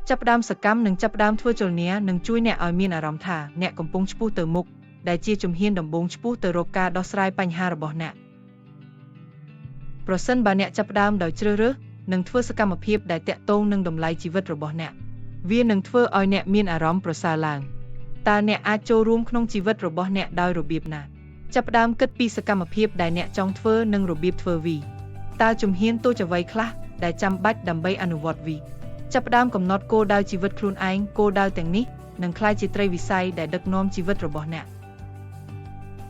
ចាប់ផ្ដើមសកម្មនិងចាប់ផ្ដើមធ្វើចលនានឹងជួយអ្នកឲ្យមានអារម្មណ៍ថាអ្នកកំពុងឆ្ពោះទៅមុខដែលជាជំហានដំបូងឆ្ពោះទៅរកការដោះស្រាយបញ្ហារបស់អ្នកប្រសិនបើអ្នកចាប់ផ្ដើមដោយជ្រើសរើសនិងធ្វើសកម្មភាពដែលទាក់ទងនឹងតម្លៃជីវិតរបស់អ្នកវានឹងធ្វើឲ្យអ្នកមានអារម្មណ៍ប្រសើរឡើងតើអ្នកអាចចូលរួមក្នុងជីវិតរបស់អ្នកដោយរបៀបណាចាប់ផ្ដើមគិតពីសកម្មភាពដែលអ្នកចង់ធ្វើនិងរបៀបធ្វើវាតើជំហានតូចអ្វីខ្លះដែលចាំបាច់ដើម្បីអនុវត្តវាចាប់ផ្ដើមកំណត់គោលដៅជីវិតខ្លួនឯងគោលដៅទាំងនេះនឹងក្លាយជាត្រីវិស័យដែលដឹកនាំជីវិតរបស់អ្នក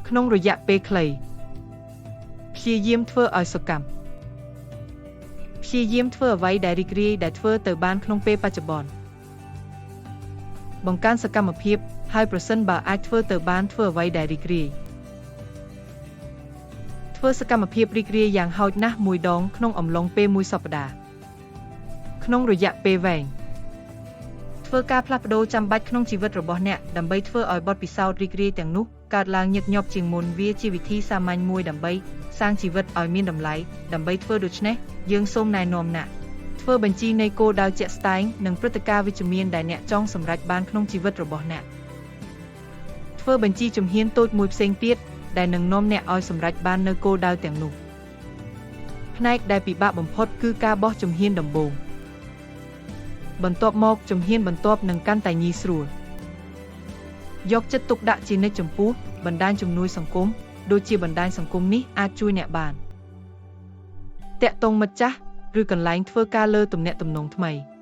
ក្នុងរយៈពេលខ្លីព្យាយាមធ្វើឲ្យសកម្មព្យាយាមធ្វើអ្វីដែលរីករាយដែលធ្វើទៅបានក្នុងពេលបច្ចុប្បន្នបង្កើនសកម្មភាពហើយប្រសិនបើអាចធ្វើទៅបានធ្វើអ្វីដែលរីករាយធ្វើសកម្មភាពរីករាយយ៉ាងហោចណាស់មួយដងក្នុងអំឡុងពេលមួយសប្តាហ៍ក្នុងរយៈពេលវែងធ្វើការផ្លាស់ប្ដូរចាំបាច់ក្នុងជីវិតរបស់អ្នកដើម្បីធ្វើឲ្យបទពិសោធន៍រីករាយទាំងនោះកើតឡើងញឹកញាប់ជាងមុនវាជាវិធីសាមញ្ញមួយដើម្បីសាងជីវិតឲ្យមានតម្លៃដើម្បីធ្វើដូច្នេះយើងសូមណែនាំអ្នកធ្វើបញ្ជីនៃគោលដៅជាក់ស្ដែងនិងព្រឹត្តិការណ៍វិជ្ជមានដែលអ្នកចង់សម្រេចបានក្នុងជីវិតរបស់អ្នកធ្វើបញ្ជីជំហានតូចមួយផ្សេងទៀតដែលនឹងនាំអ្នកឲ្យសម្រេចបាននូវគោលដៅទាំងនោះផ្នែកដែលពិបាកបំផុតគឺការបោះជំហានដំបូងបន្ទាប់មកជំហានបន្ទាប់នឹងកាន់តែងាយស្រួលយកចិត្តទុកដាក់ជានិច្ចចំពោះបណ្ដាញជំនួយសង្គមដូចជាបណ្ដាញសង្គមនេះអាចជួយអ្នកបានទាក់ទងមិត្តចាស់ឬកន្លែងធ្វើការលើទំនាក់ទំនងថ្មី។